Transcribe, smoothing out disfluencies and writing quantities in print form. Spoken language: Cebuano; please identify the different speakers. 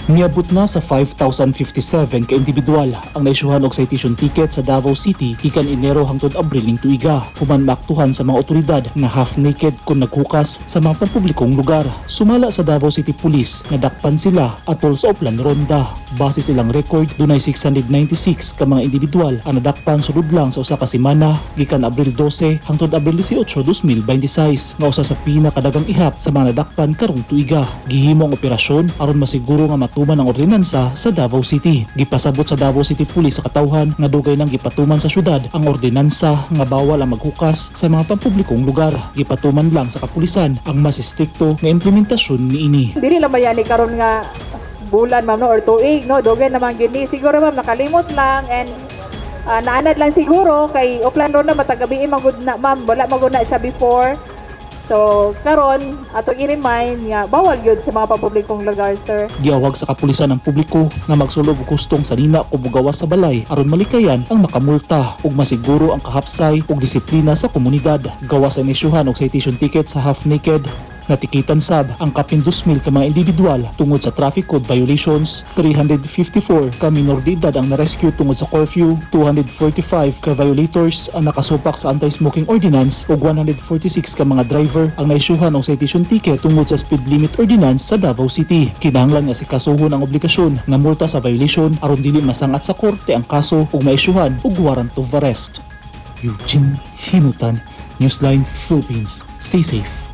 Speaker 1: Niabot na sa 5,057 ka individual ang naisyuhan og citation ticket sa Davao City gikan Enero hangtod Abril ning tuiga, human maaktuhan sa mga otoridad nga half naked kon naghukas sa mga pampublikong lugar. Sumala sa Davao City Police, nadakpan sila atol sa Oplan Ronda. Base sa ilang record, dunay 696 ka mga individual ang nadakpan sulod lang sa usa ka semana gikan Abril 12 hangtod Abril 18, 2026, nga usa sa pinakadaghang ihap sa mga nadakpan karong tuiga. Gihimo ang operasyon aron masiguro nga matuman ang ordinansa sa Davao City. Gipasabot sa Davao City Police sa katawhan nga dugay nang gipatuman sa syudad ang ordinansa nga bawal ang maghukas sa mga pampublikong lugar. Gipatuman lang sa kapulisan ang mas estrikto nga implementasyon niini.
Speaker 2: Dili lang man ni karon nga bulan, ma'am, no, or tuig, no? Dugay naman gini siguro, ma'am, nakalimot lang and naanad lang siguro kay Oplan Ronda matag gabii man gud na, ma'am. Wala man gud na siya before. So karon atong i-remind nga bawal gyud sa mga pampublikong lugar, sir.
Speaker 1: Giawhag sa kapulisan ang publiko nga magsulob og hustong sanina o mugawas sa balay aron malikayan ang makamulta ug masiguro ang kahapsay ug disiplina sa komunidad. Gawas sa inisyuhan og citation ticket sa half naked, natikitan sab ang kapin 2,000 ka mga individual tungod sa traffic code violations, 354 ka minor de edad ang na-rescue tungod sa curfew, 245 ka violators ang nakasupak sa anti-smoking ordinance ug 146 ka mga driver ang naisyuhan og citation ticket tungod sa speed limit ordinance sa Davao City. Kinahanglan nga sikasuhon ang obligasyon nga multa sa violation aron dili masangat sa korte ang kaso ug maisyuhan og warrant of arrest. Eugene Hinutan, Newsline Philippines. Stay safe.